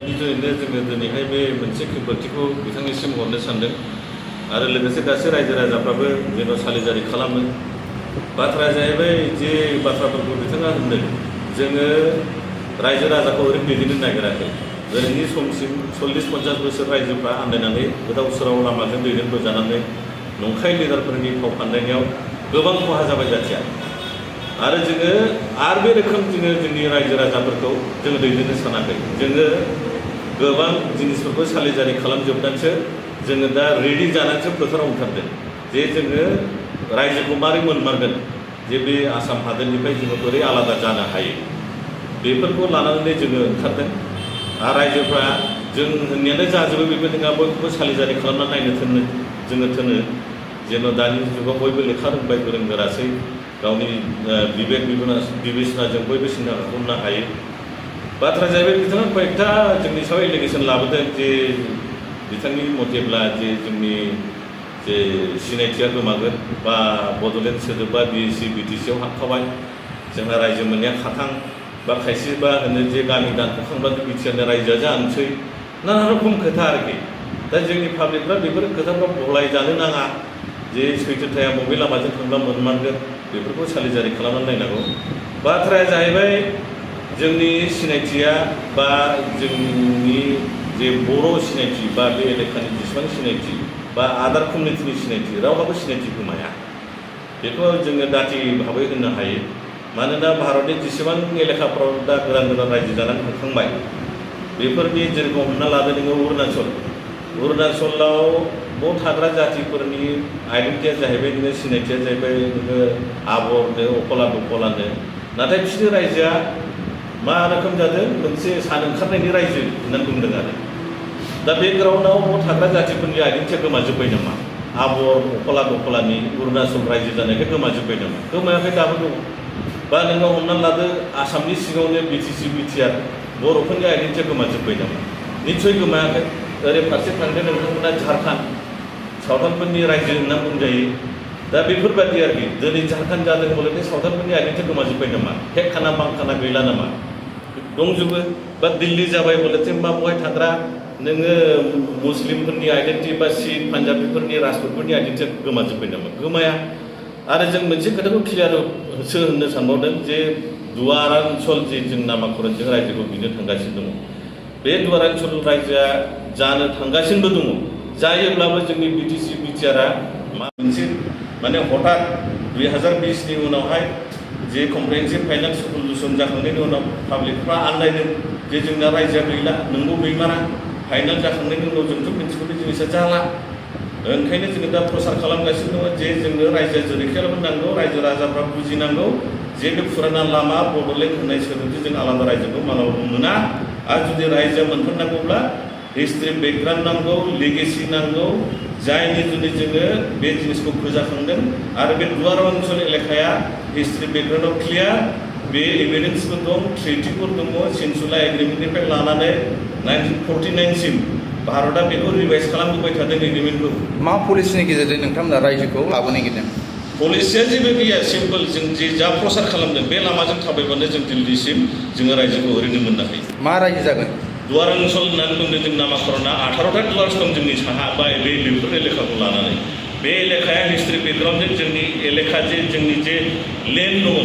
जोङो दिनैहाय बे मोनसे खेंफोरथिखौ बिथांनिसिम हरनो सानदों आरो लोगोसे गासै रायजो राजाफ्राबो जेन' सालिजारि खालामो। बाथ्राया जाहैबाय जे बाथ्राफोरखौ बिथाङा होनदों, जोङो रायजो राजाखौ ओरैनो दैदेननो नागिराखै। दिनैनि समसिम 40-50 बोसोर रायजोफ्रा आन्दायनानै गोदाव सोराव लामाजों दैदेनबोजानानै नंखाय लिडारफोरनि फाव फान्दायनायाव गोबां खहा जाबाय जाथिया। आरो जोङो आरो बे रोखोम जोंनि रायजो राजाफोरखौ जोङो दैदेननो सानाखै। जोङो गोबां जिनिसफोरखौ सालिजारि खालामजोबनानैसो जोङो दा रेडि जानानैसो फोथाराव ओंखारदों जे जोङो रायजोखौ मारै मोनमारगोन, जे बे आसाम हादोरनिफ्राय जोङो बोरै आलादा जानो हायो, बेफोरखौ लानानै जोङो ओंखारदों। आरो रायजोफ्रा जों होननायानो जाजोबो बेबो नङा, बयखौबो सालिजारि खालामना नायनो जोङो थोनो। जेन' दानि जुगाव बयबो लेखा रोंबाय, गोरों गोरासै, गावनि बिबेक बिबेचनाजों बयबो सिन्था खालामनो हायो। बाथ्रा जाहैबाय बिथाङा कयेकथा जोंनि सायाव एलिगेसन लाबोदों जे बिथांनि मथेब्ला जे जोंनि जे सिनायथिया गोमागोन बा बड'लेण्ड सोदोबा BSc BTC आव हाबखाबाय, जोंहा रायजो मोननाया खाथां, बा खायसेबा होनो जे गामि दानख'खांब्लानो बिटिआरनि रायजोआ जानोसै, नाना रखम खोथा आरोखि। दा जोंनि पाब्लिकफ्रा बेफोर खोथाफ्राव गलाय जानो नाङा, जे सैथोथाया बबे लामाजों थांब्ला मोनमारगोन बेफोरखौ सालिजारि खालामनानै नायनांगौ। बाथ्राया जाहैबाय जोंनि सिनायथिया बा जोंनि जे बर' सिनायथि बा बे एलेखानि जेसेबां सिनायथि बा आदार कमिउनिटिनि सिनायथि रावहाबो सिनायथि गोमाया, बेखौ जोङो दाथि भाबै होननो हायो। मानोना भारतनि जेसेबां एलेखाफ्राव दा गोदान गोदान रायजो जानानै थांखांबाय, बेफोरनि जेरेखम हमना लादो नोङो अरुणाचलाव बाव थाग्रा जातिफोरनि आइडेन्टिटिया जाहैबाय, नोङो सिनायथिया जाहैबाय नोङो आबरनो अकला दकलानो, नाथाय बिसोरनि रायजोआ मा रोखोम जादों, मोनसे सान ओंखारनायनि रायजो होननानै बुंदों आरो। दा बे ग्राउन्डआव थाग्रा जातिफोरनि आइडेन्टिटिया गोमाजोब्बाय नामा? आबर अकला दकलानि अरुणाचल रायजो जानायखाय गोमाजोब्बाय नामा? गोमायाखै, दाबो दङ। बा नोङो हमनानै लादो आसामनि सिङावनो BTC BTR बर'फोरनि आइडेन्टिटिया गोमाजोब्बाय नामा? निस्सय गोमायाखै। ओरै फारसे थांदो नोंथांमोना झारखन्ड, सावथालफोरनि रायजो होनना बुंजायो। दा बेफोरबायदि आरोखि, दिनै झारखन्ड जादों बले सावथालफोरनि आइडेन्टिटिया गोमाजोब्बाय नामा? हेखाना बांखाना गैला नामा? दंजोबो। बा दिल्ली जाबाय बलेथे मा बहाय थाग्रा नोङो मुस्लिमफोरनि आइडेन्टिटि बा सिख पान्जाबिफोरनि राजपुतफोरनि आइडेन्टिटिया गोमाजोब्बाय नामा? गोमाया। आरो जों मोनसे खोथाखौ क्लियारसो होननो सानबावदों जे दुवारान्चल जे जों नामाकरणजों रायजोखौ बिनो थांगासिनो दङ, बे दुवारान्चल रायजोआ जानो थांगासिनोबो दङ। जायोब्लाबो जोंनि BTC BTRआ मोनसे माने हठात 2020नि उनावहाय जे कमप्रिहेन्सिभ फाइनाल सल्युसन जाखांनायनि उनाव पाब्लिकफ्रा आन्दायदों जे जोंना रायजोआ गैला, नोंगौ गैमारा। फाइनाल जाखांनायनि उनाव जोंथ' मिन्थिगौ बे जिनिसा जाला। ओंखायनो जोङो दा प्रसार खालामगासिनो दङ जे जोंनो रायजोआ जेरैखायबो नांगौ, रायजो राजाफ्रा बुजिनांगौ जे बे फुराना लामा बड'लेण्ड होननाय सोदोबजों जों आलादा रायजोखौ मालाबाबो मोना। आरो जुदि रायजोआ मोनथारनांगौब्ला हिस्ट्रि बेकग्राउन्ड नांगौ, लेगेसि नांगौ, जायनि जुदि जोङो बे जिनिसखौ फोजाखांदों। आरो बे दुवारान्चल एलेखाया हिस्ट्रि बेकग्राउन्डआव क्लियार, बे एभिडेन्सबो दं, ट्रिटिफोर दङ, सिनसुला एग्रिमेन्टनिफ्राय लानानै 1949सिम भारतआ बेखौ रिभाइस खालामबोबाय थादों एग्रिमेन्टखौ। मा पलिसिनि गेजेरजों नोंथांमोना रायजोखौ लाबोनो नागिरदों? पलिसिया जेबो गैया, सिम्पल। जों जे जा प्रसार खालामदों बे लामाजों थाबायबानो जों दिल्लीसिम जोङो रायजोखौ ओरैनो मोननो हायो। मा रायजो जागोन? दुवारान्चल होननानै बुंदों जों नामाकरणआ 18टा दुवार्स दं जोंनि साहा बा बे बेफोर एलेखाखौ लानानै। बे एलेखाया हिस्ट्रि बेकग्राउन्डजों जोंनि एलेखा जे जोंनि जे लेन्ड दङ,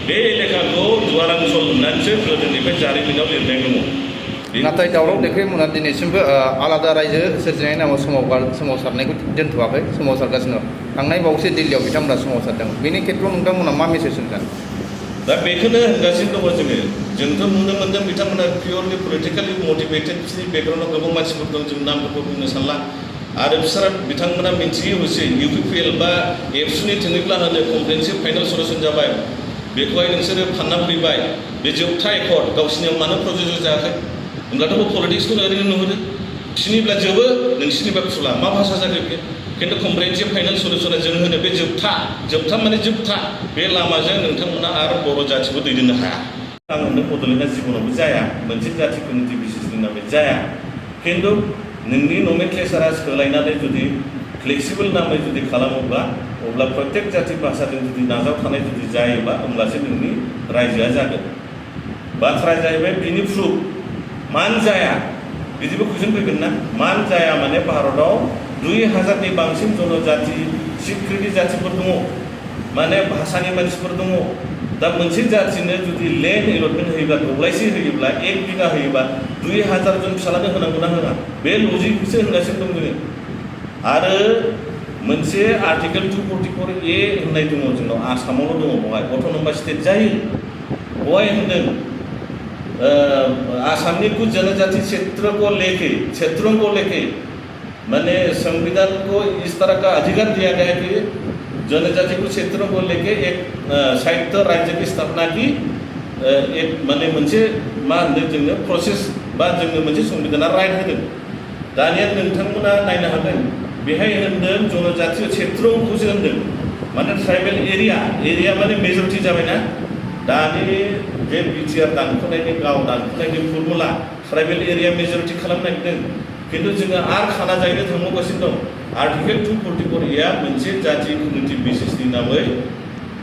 बे एलेखाखौ दुवारान्चल होननानैसो गोदोनिफ्राय जारिमिनाव लिरनाय दङ। नाथाय दावराव देखायमोना दिनैसिमबो आलादा रायजो सोरजिनायनि नामाव सोमावसारनायखौ दोनथ'वाखै, सोमावसारगासिनो दं। थांनाय बावैसो दिल्लीयाव बिथांमोना सोमावसारदों। बेनि खेत्रआव नोंथांमोना मा मेसेज होगोन? दा बेखौनो होनगासिनो दङ जोंथ' नुनो मोन्दों बिथांमोना पियरलि पलिटिकेलि मटिभेटेड, बिसोरनि बेकग्राउन्डआव गोबां मानसिफोर दं, जों नामफोरखौ बुंनो सानला। आरो बिथांमोना मिन्थियो हसे UPPL बा एबसुनि थोङैब्ला होनो कमप्रिहेन्सिभ फाइनाल सल्युसन जाबाय, बेखौहाय नोंसोरो फानना फैबाय। बे जोबथा एकर्ड गावसिनियाव मानो प्रযোज्य जायाखै? होमब्लाथ' पलिटिक्सखौनो ओरैनो नुहुरो। बिसिनिब्ला जोबो, नोंसिनिबा खुला, मा भाषा जागोन बे? खिन्थु कमप्रिहेन्सिभ फाइनाल सल्युसना जों होनो बे जोबथा माने जोबथा। बे लामाजों नोंथांमोना आरो बर' जाथिखौ दैदेननो हाया। आं होनदों बड'लेण्डआ जिबनावबो जाया, मोनसे जाथि कमिउनिटि बेसिसनि नामै जाया। खिन्थु नोंनि नमेनक्लेचारा सोलायनानै जुदि फ्लेक्सिबल नामै जुदि खालामोब्ला, अब्ला प्रत्येक जाथि भाषाजों जुदि नाजावखानाय जुदि जायोबा, होमब्लासो नोंनि रायजोआ जागोन। बाथ्राया जाहैबाय बिनि प्रुफ मानो जाया? बिदिबो कुइसन फैगोन ना मानो जाया माने भारताव 2000नि बांसिन जनजाति सिक्रिटि जातिफोर दङ माने भाषानि मानसिफोर दङ दा मोनसे जातिनो जुदि लेन्ड एलटमेन्ट होयोब्ला दब्लायसे होयोब्ला 1 बिघा होयोबा 2000 जन फिसालानो होनांगौना होआ बे लजिकसो होनगासिनो दं जोङो आरो मोनसे आर्टिकेल 244A होननाय दङ जोंनाव आसामावल' दङ बेवहाय अट'नमास स्टेट जायो बेवहाय होनदों आसामनि कुछ जनजाति क्षेत्रों को लेके माने संविधान को इस तरह का अधिकार दिया गया है कि जनजाति को क्षेत्रों को लेके एक संयुक्त राज्य की स्थापना की एक माने मोनसे मा होनदों जोंनो प्रसेस बा जोंनो मोनसे संविधाना राइट होदों दानिया नोंथांमोना नायनो हागोन बेहाय होनदों जनजाति क्षेत्रखौसो होनदों माने ट्राइबेल एरिया माने मेजरिटि जाबायना दानि बे बिटिआर दानख'नायनि गाव दानख'नायनि फर्मुला ट्राइबेल एरिया मेजरिटि खालामनो नागिरदों किन्तु जोङो आर खाना जायनो थांबावगासिनो दं आर्टिकेल 244A मोनसे जाति कमिउनिटि बेसिसनि नामै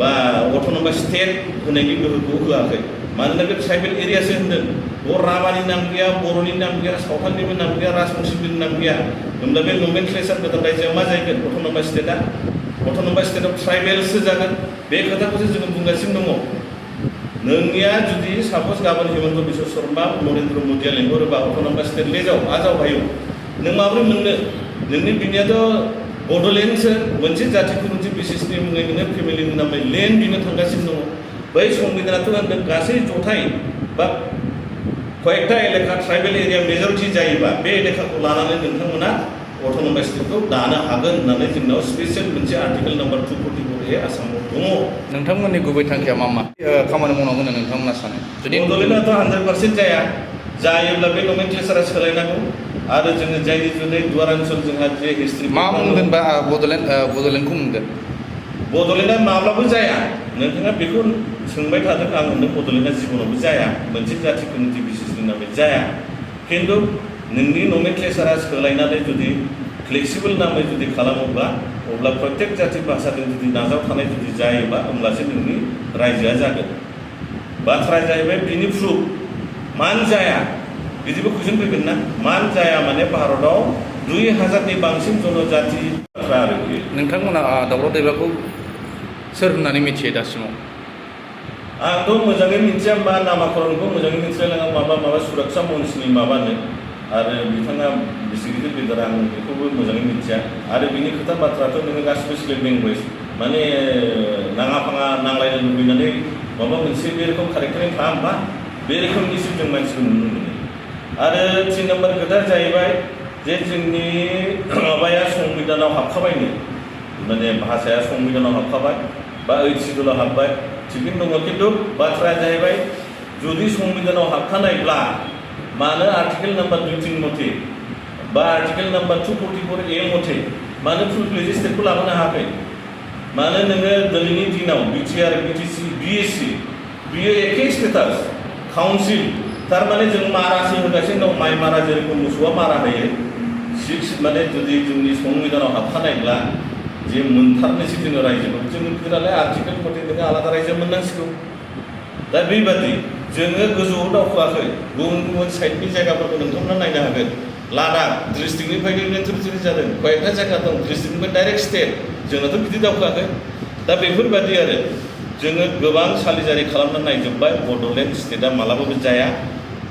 बा अट'नमास स्टेट होनायनि गोहोखौ होआखै मानोना बे ट्राइबेल एरियासो होनदों बेयाव राभानि नाम गैया बर'नि नाम गैया सावथालनिबो नाम गैया राजबंशिनिबो नाम गैया होमब्ला बे नमेनक्लेचार गोदान रायजोआ मा जागोन अट'नमास स्टेटआ अट'नमास स्टेटआव ट्राइबेलसो जागोन बे खोथाखौसो जोङो बुंगासिनो दङ नोंनिया जुदि साप'ज गाबोन हेमन्त बिश्व शर्मा नरेन्द्र मदिया लेंहरोबा अट'नमास स्टेट लेजाव आजावहायो नों माब्रै मोननो नोंनि बिनियाथ' बड'लेण्डसो मोनसे जाति कमिउनिटि बेसिसनि मुङै नोङो फेमिलिनि नामै लेन्ड बिनो थांगासिनो दङ बै संबिधानाथ' होनदों गासै जथाय बा कयेकटा एलेका ट्राइबेल एरिया मेजरिटि जायोबा बे एलेकाखौ लानानै नोंथांमोना अट'नमास स्टेटखौ दानो हागोन होननानै जोंनाव स्पेसियेल मोनसे आर्टिकेल नाम्बार 244A आसामाव दङ नोंथांमोननि गुबै थांखिया मा खामानि मावनांगौ होनना नोंथांमोना सानो जुदि बड'लेण्डआथ' 100% जायोब्ला बे नमेनक्लेचारा सोलायनांगौ आरो जोङो जायनि जुनै दुवार ओनसोल जोंहा जे हिस्ट्रि मा बुंगोन बा बड'लेण्डखौ बुंगोन बड'लेण्डआ माब्लाबो जाया नोंथाङा बेखौ सोंबाय थादों आं होनदों बड'लेण्डआ जिबनावबो जाया मोनसे जाति कमिउनिटि बेसिसनि नामै जाया खिन्थु नोंनि नमेनक्लेचारा सोलायनानै जुदि फ्लेक्सिबल नामै जुदि खालामोब्ला अब्ला प्रत्येक जाति भाषाजों जुदि नाजावथानाय जुदि जायोबा होमब्लासो नोंनि रायजोआ जागोन बाथ्राया जाहैबाय बिनि प्रुफ मानो जाया बिदिबो कुइसन फैगोन ना मानो जाया माने भारताव 2000नि बांसिन जनजाति बाथ्रा आरोखि नोंथांमोना दावराव दैबाखौ सोर होननानै मिथियो दासिमाव आंथ' मोजाङै मिथिया मा नामाकरणखौ मोजाङै मिथिलायलाङा माबा सुरक्षा मन्चनि माबानो आरो बिथाङा बेसे गिदिर लिडार आं बेखौबो मोजाङै मिथिया आरो बिनि खोथा बाथ्राथ' नोङो गासिबो स्लेट लेंगुवेज माने नाङा फाङा नांलायनो लुबैनानै माबा मोनसे बे रोखोम कारेक्टारिं खालामबा बे रोखोमनिसो जों मानसिखौ नुनो मोनो आरो 3 नम्बर खोथा जाहैबाय जे जोंनि माबाया संबिधानाव हाबखाबायनो माने भाषाया संबिधानाव हाबखाबाय बा 8 सिडुलाव हाबबाय थिगैनो दङ खिन्थु बाथ्राया जाहैबाय जुदि संबिधानाव हाबखानायब्ला मानो आर्टिकेल नाम्बार 23 मथे बा आर्टिकेल नाम्बार 244A मथे मानो फुल फ्लेज स्टेटखौ लाबोनो हायाखै मानो नोङो दिनैनि दिनाव बिटिआर बिटिसि बिएससि बियो एखे स्टेटास काउन्सिल थारमाने जों मारासो होगासिनो दं माइ मारा जेरखम मोसौआ मारा होयो 6 माने जुदि जोंनि संबिधानाव हाबखानायब्ला जे मोनथारनोसै जोङो रायजोखौ जोङो बिदिनालाय आर्टिकेल मथे नोङो आलादा रायजो मोननांसिगौ दा बेबादि जोङो गोजौआव दावखोआखै गुबुन साइडनि जायगाफोरखौ नोंथांमोना नायनो हागोन लादाख डिस्ट्रिक्टनिफ्रायनो नेट्रिटरि जादों कयेकटा जायगा दं डिस्ट्रिक्टनिफ्राय डाइरेक्ट स्टेट जोंनाथ' बिदि दावखोआखै दा बेफोरबादि आरो जोङो गोबां सालिजारि खालामनानै नायजोब्बाय बड'लेण्ड स्टेटआ मालाबाबो जाया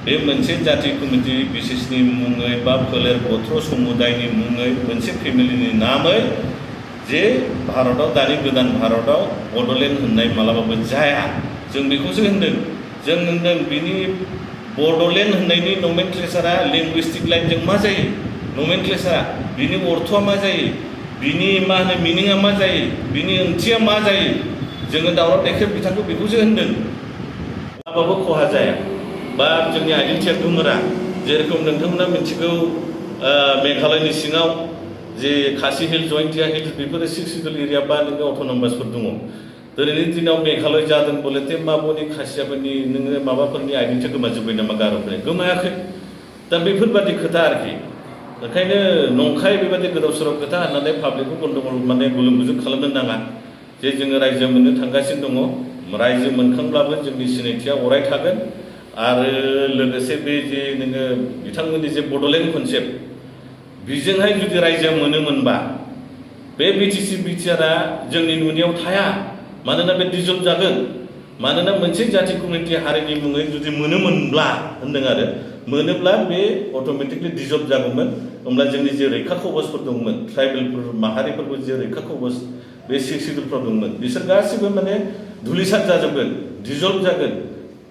बे मोनसे जाति कमिउनिटि बेसिसनि मुङै बा फोलेर गथ्र समुदायनि मुङै मोनसे फेमिलिनि नामै जे भारताव दानि गोदान भारताव बड'लेण्ड होननाय मालाबाबो जाया जों बेखौसो होनदों जों होनदों बिनि बड'लेण्ड होननायनि नमेनक्लेचारा लिंगुइस्टिक लाइनजों मा जायो नमेनक्लेचारा बिनि अर्थआ मा जायो बिनि मा होनो मिनिङा मा जायो बिनि ओंथिया मा जायो जोङो दावराव देखेब बिथांखौ बेखौसो होनदों माबाबो खहा जाया बा जोंनि आइडेन्टिटिया गोमोरा जेरखम नोंथांमोना मिथिगौ मेघालयनि सिङाव जे खासि हिल जयन्तिया हिल बेफोरो 6 सिडुल एरिया बा नोङो अट'नमासफोर दङ दिनैनि दिनाव मेघालय जादों बोलेथे माबनि खासियाफोरनि नोङो माबाफोरनि आइडेन्टिटिया गोमाजोब्बाय नामा गार'फोरनि गोमायाखै दा बेफोरबादि खोथा आरोखि ओंखायनो नंखाय बेबादि गोदाव सोराव खोथा होननानै पाब्लिकखौ गन्दगल माने गुलुं गुजुं खालामनो नाङा जे जोङो रायजो मोननो थांगासिनो दङ रायजो मोनखांब्लाबो जोंनि सिनायथिया अराय थागोन आरो लोगोसे बे जे नोङो बिथांमोननि जे बड'लेण्ड कनसेप्ट बिजोंहाय जुदि रायजोआ मोनोमोनबा बे बिटिसि बिटिआरआ जोंनि नुनायाव थाया मानोना बे डिजल्भ जागोन मानोना मोनसे जाथि कमिउनिटि हारिनि मुङै जुदि मोनोमोनब्ला होनदों आरो मोनोब्ला बे अट'मेटिकलि डिजल्भ जागौमोन होमब्ला जोंनि जे रैखा कवचफोर दंमोन ट्राइबेलफोर माहारिफोरबो जे रैखा कवच बे 6 शिड्युलफ्राव दंमोन बिसोर गासिबो माने धुलिसात जाजोबगोन डिजल्भ जागोन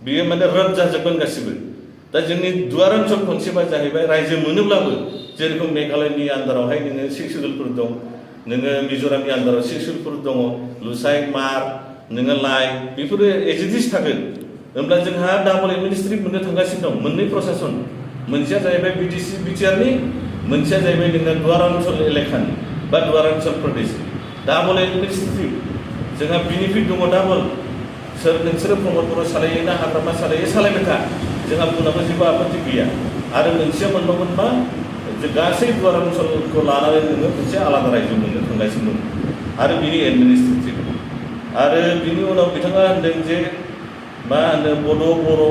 बियो माने रद्द जाजोबगोन गासिबो दा जोंनि दुवार ओनसोल कनसेप्टआ जाहैबाय रायजो मोनोब्लाबो जेरखम मेघालयनि आन्दारावहाय नोङो 6 शिड्युलफोर दं नोङो मिज'रामनि आन्दाराव 6 शिड्युलफोर दङ लुसाइ मार नोङो लाइ बेफोरो एजिटिस थागोन होमब्ला जोंहा डाबल एडमिनिस्ट्रेटिभ मोननो थांगासिनो दं मोननै प्रशासन मोनसेया जाहैबाय बिटिसि बिटिआरनि मोनसेया जाहैबाय नोङो दुवार ओनसोल एलेकानि बा दुवार ओनसोल प्रदेशनि डाबल एडमिनिस्ट्रेटिभ जोंहा बेनिफिट दङ डाबल सोर नोंसोरो प्रमद बर' सालायो ना हाग्रामा सालायो सालायबाय था जोंहा बुंनांगौ जेबो आपत्ति गैया आरो मोनसेया मोनबावगोन मा जे गासै दुवार ओनसोलखौ लानानै नोङो मोनसे आलादा रायजो मोननो थांगासिनो दं आरो बिनि एडमिनिस्ट्रेटिभ आरो बिनि उनाव बिथाङा होनदों जे मा होनो बर'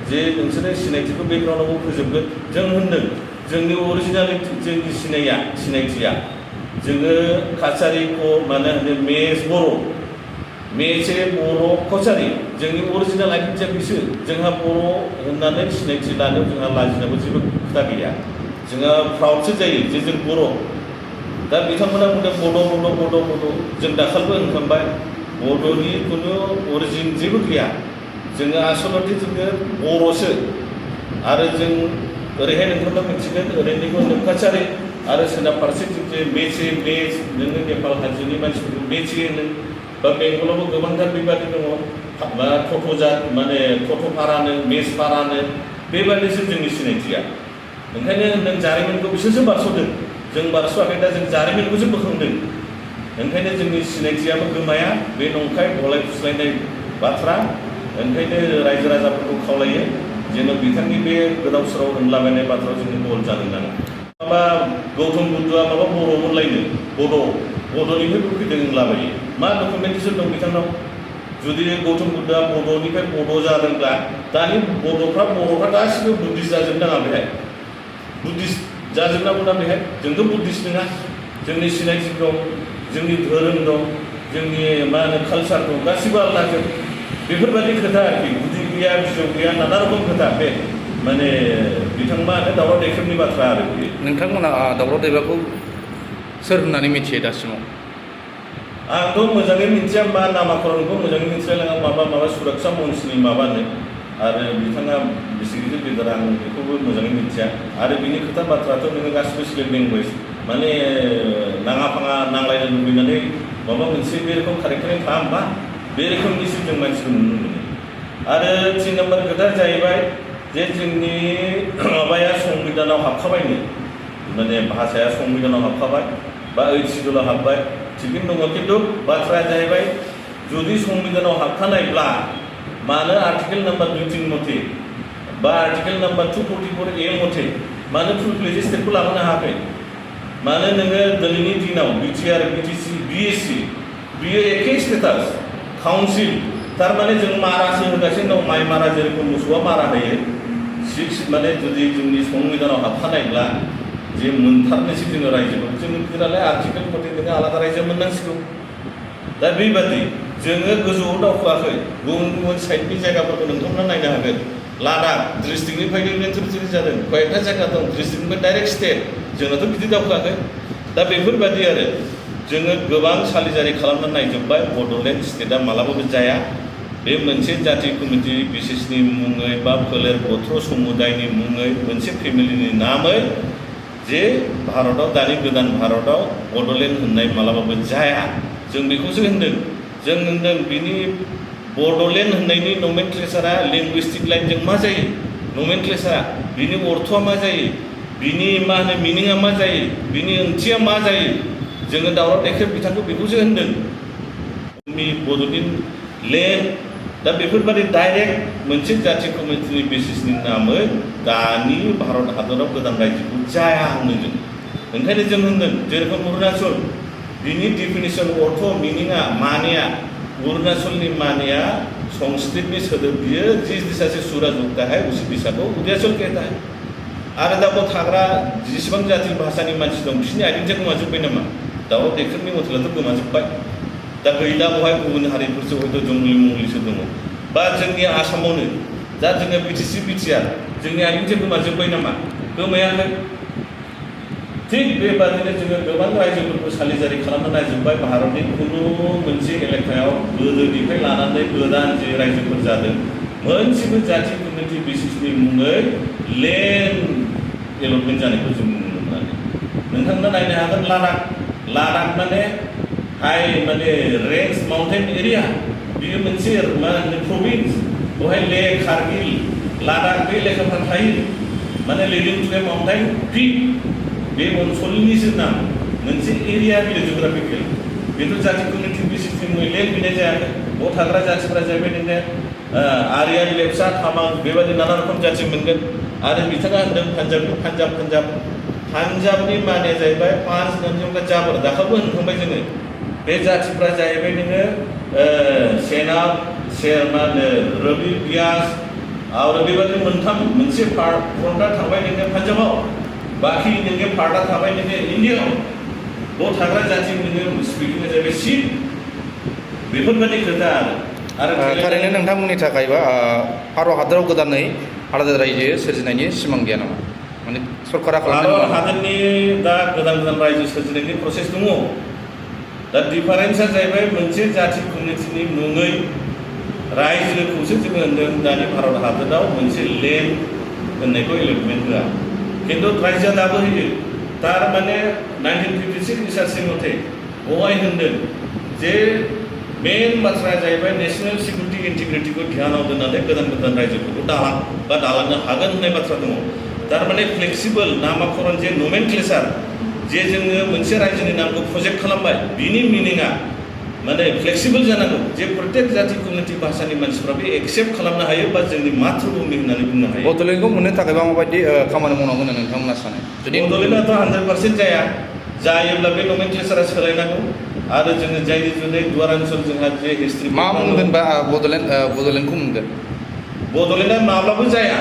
जे नोंसोरो सिनायथिखौ बेकग्राउन्डआव फोजोबगोन जों होनदों जोंनि अरिजिनालिटि जोंनि सिनायथिया जोङो काछारिखौ मानो होनो मेस बर' मेसे बर' कछारि जोंनि अरिजिनेल आइडेन्टिटिया बिसोर जोंहा बर' होननानै सिनायथि लानो जोंहा लाजिनांगौ जेबो खोथा गैया जोंहा प्राउडसो जायो जे जों बर' दा बिथांमोना बुंदों बड' जों दाखालिबो होनखांबाय बड'नि खुनु अरिजिन जेबो गैया जोङो आसलथे जोङो बर'सो आरो जों ओरैहाय नोंथांमोना मिथिगोन ओरैनिखौ नों काछारि आरो सोनाब फारसेथिं जे मेस नोङो नेपाल हाजोनि मानसिफोरखौ मेचे होनो बा बेंगलावबो गोबांथार बेबादि दङ बा टट'जात माने टट'पारानो मेसपारानो बेबादिसो जोंनि सिनायथिया ओंखायनो नों जारिमिनखौ बिसोरसो बारस'दों जों बारस'वाखै दा जों जारिमिनखौसो बोखांदों ओंखायनो जोंनि सिनायथियाबो गोमाया बे नंखाय गलाय खुस्लायनाय बाथ्रा ओंखायनो रायजो राजाफोरखौ खावलायो जेन' बिथांनि बे गोदाव सोराव होनलाबायनाय बाथ्रायाव जोंनि बल जानो नाङा माबा गौतम बुद्धआ माबा बर'मोनलायनो बड'निफ्रायबो फैदों होनलाबायो मा डकुमेन्टेसन दं बिथांनाव जुदि गौतम बुद्धआ बड'निफ्राय बड' जादोंब्ला दानि बर'फ्रा गासिबो बुद्धिस्ट जाजोबनो नाङा बेहाय बुद्धिस्ट जाजोबनांगौ ना बेहाय जोंथ' बुद्धिस्ट नङा जोंनि सिनायथि दं जोंनि धोरोम दं जोंनि मा होनो कालसार दं गासिबो आलादाजों बेफोरबायदि खोथा आरोखि गुदि गैया बिजौ गैया नाना रखम खोथा बे माने बिथांमोना दावराव दैख्रेबनि बाथ्रा आरो नोंथांमोना दावराव दैबाखौ सोर होननानै मिथियो दासिमाव आंथ' मोजाङै मिथिया मा नामाकरणखौ मोजाङै मिथिलायलाङा माबा सुरक्षा मन्चनि माबानो आरो बिथाङा बेसे गिदिर लिडार आं बेखौबो मोजाङै मिथिया आरो बिनि खोथा बाथ्राथ' नोङो गासिबो स्लेट लेंगुवेज माने नाङा फाङा नांलायनो लुबैनानै माबा मोनसे बे रोखोम कारेक्टारिं थाङा होमबा बे रोखोमनिसो जों मानसिखौ नुनो मोनो आरो 3 नम्बर खोथाया जाहैबाय जे जोंनि माबाया संबिधानाव हाबखाबायनो माने भाषाया संबिधानाव हाबखाबाय बा 8 शिड्युलाव हाबबाय थिगैनो दङ खिन्थु बाथ्राया जाहैबाय जुदि संबिधानाव हाबखानायब्ला मानो आर्टिकेल नाम्बार 2-3 मथे बा आर्टिकेल नाम्बार 244A मथे मानो फुल फ्लेजेड स्टेटखौ लाबोनो हायाखै मानो नोङो दिनैनि दिनाव बिटिआर बिटिसि बिएससि बियो एखे स्टेटास काउन्सिल थारमाने जों मारासो होगासिनो दं माइ मारा जेरखम मोसौआ मारा होयो 6 माने जुदि जोंनि संबिधानाव हाबखानायब्ला जे मोनथारनोसै जोङो रायजोखौ जों बिरालाय आर्टिकेल मथे जोङो आलादा रायजो मोननांसिगौ दा बेबादि जोङो गोजौआव दावखोआखै गुबुन साइडनि जायगाफोरखौ नोंथांमोना नायनो हागोन लादाख डिस्ट्रिक्टनिफ्रायनो इन्ट्रडिउस जादों कयेकथा जायगा दं डिस्ट्रिक्टनिफ्राय डाइरेक्ट स्टेट जोंनाथ' बिदि दावखोआखै दा बेफोरबादि आरो जोङो गोबां सालिजारि खालामनानै नायजोब्बाय बड'लेण्ड स्टेटआ मालाबाबो जाया बे मोनसे जाथि कमिटि बिसेसनि मुङै बा फोलेर गथ्र समुदायनि मुङै मोनसे फेमिलिनि नामै जे भारताव दानि गोदान भारताव बड'लेण्ड होननाय मालाबाबो जाया जों बेखौसो होनदों जों होनदों बिनि बड'लेण्ड होननायनि नमेनक्लेचारा लिंगुइस्टिक लाइनजों मा जायो नमेनक्लेचारा बिनि अर्थ'आ मा जायो बिनि मा होनो मिनिङा मा जायो बिनि ओंथिया मा जायो जोङो दावराव देख्रेब बिथांखौ बेखौसो होनदों जोंनि बड'लेण्ड लेण्ड दा बेफोरबादि डाइरेक्ट मोनसे जाथि कमिटिनि बेसिसनि नामै दानि भारत हादराव गोदान रायजोखौ जाया होनो जों ओंखायनो जों होनदों जेरखम अरुणाचल बिनि डिफिनिसन अर्थ' मिनिङा मानिया अरुणाचलनि मानिया संस्कृतनि सोदोब बियो जिस दिशा से सूरज उगता है उसी दिशा को उदयाचल कहता है आरो दा बाव थाग्रा जेसेबां जाति भाषानि मानसि दं बिसोरनि आइडेन्टिटिया गोमाजोब्बाय नामा दाव देखोरनि मथेलाथ' गोमाजोब्बाय दा गैला बहाय गुबुन हारिफोरसो हयथ' जंगलि मंगलिसो दङ बा जोंनि आसामावनो दा जोङो बिटिसि बिटिआर जोंनि आइडेन्टिटिया गोमाजोब्बाय नामा गोमायाखै थिग बेबादिनो जोङो गोबां रायजोफोरखौ सालिजारि खालामना नायजोब्बाय भारतनि खुनु मोनसे एलेकायाव गोदोनिफ्राय लानानै गोदान जे रायजोफोर जादों मोनसेबो जाति कमिउनिटि बेसिसनि मुङै लेन्ड डेभेलपमेन्ट जानायखौ जों नुनो मोनाखै नोंथांमोना नायनो हागोन लादाख माने हाई माने रेंज माउन्टेन एरिया बियो मोनसे मा होनो प्रभिन्स बेवहाय ले कारगिल लादाख बे लेखाफ्रा थायो माने लिडिं टु ए माउन्टेन पिक बे ओनसोलनिसो नाम मोनसे एरिया बियो जिअग्राफिकेल बेथ' जाति कमिउनिटि बेसिसनि मुङै लेन्ड बिनाय जायाखै बेयाव थाग्रा जातिफ्रा जाहैबाय नोङो आर्यान लेपचा तामां बेबायदि नाना रोखोम जाति मोनगोन आरो बिथाङा होनदों पान्जाबनि माने जाहैबाय पाँच नदियों का जाबर दाखालिबो होनखांबाय जोङो बे जातिफ्रा जाहैबाय नोङो सेनाब मा होनो रबि ब्यास आरो बेबायदिनो मोनथाम मोनसे फ्रन्टआ थाबाय नोङो पान्जाबाव बाखि नोङो पार्टआ थाबाय नोङो इन्डियाआव बेयाव थाग्रा जाति नोङो स्पिकिंआ जाहैबाय सिख बेफोरबायदि खोथा आरो थारैनो नोंथांमोननि थाखायबा भारत हादराव गोदानै आलादा रायजो सोरजिनायनि सिमां गैया नामा माने सरकारा भारत हादरनि दा गोदान रायजो सोरजिनायनि प्रसेस दङ दा डिफारेन्सआ जाहैबाय मोनसे जाति कमिउनिटिनि मुङै रायजोखौसो जोङो होनदों दानि भारत हादराव मोनसे लेन्ड होननायखौ एलटमेन्ट होआ खिन्थु रायजोआ दाबो होयो थारमाने 1956 रिसार्चनि मथे बेवहाय होनदों जे मेन बाथ्राया जाहैबाय नेशनेल सिकिउरिटि इन्टिग्रिटिखौ ध्यानाव दोननानै गोदान रायजोफोरखौ दालांनो हागोन होननाय बाथ्रा दङ थारमाने फ्लेक्सिबल नामाकरण जे नमेनक्लेचार जे जोङो मोनसे रायजोनि नामखौ प्रजेक्ट खालामबाय बिनि मिनिङा माने फ्लेक्सिबल जानांगौ जे प्रत्येक जाति कमिउनिटि भाषानि मानसिफ्रा बे एक्सेप्ट खालामनो हायो बा जोंनि मातृभूमि होननानै बुंनो हायो बड'लेण्डखौ मोननो थाखायबा माबायदि खामानि मावनांगौ होनना नोंथांमोना सानो जुदि बड'लेण्डआथ' 100% जाया जायोब्ला बे नमेनक्लेचारा सोलायनांगौ आरो जोङो जायनि जुनै दुवारान्चल जोंहा जे हिस्ट्रि मा मोनगोन बा बड'लेण्डखौ मोनगोन बड'लेण्डआ माब्लाबो जाया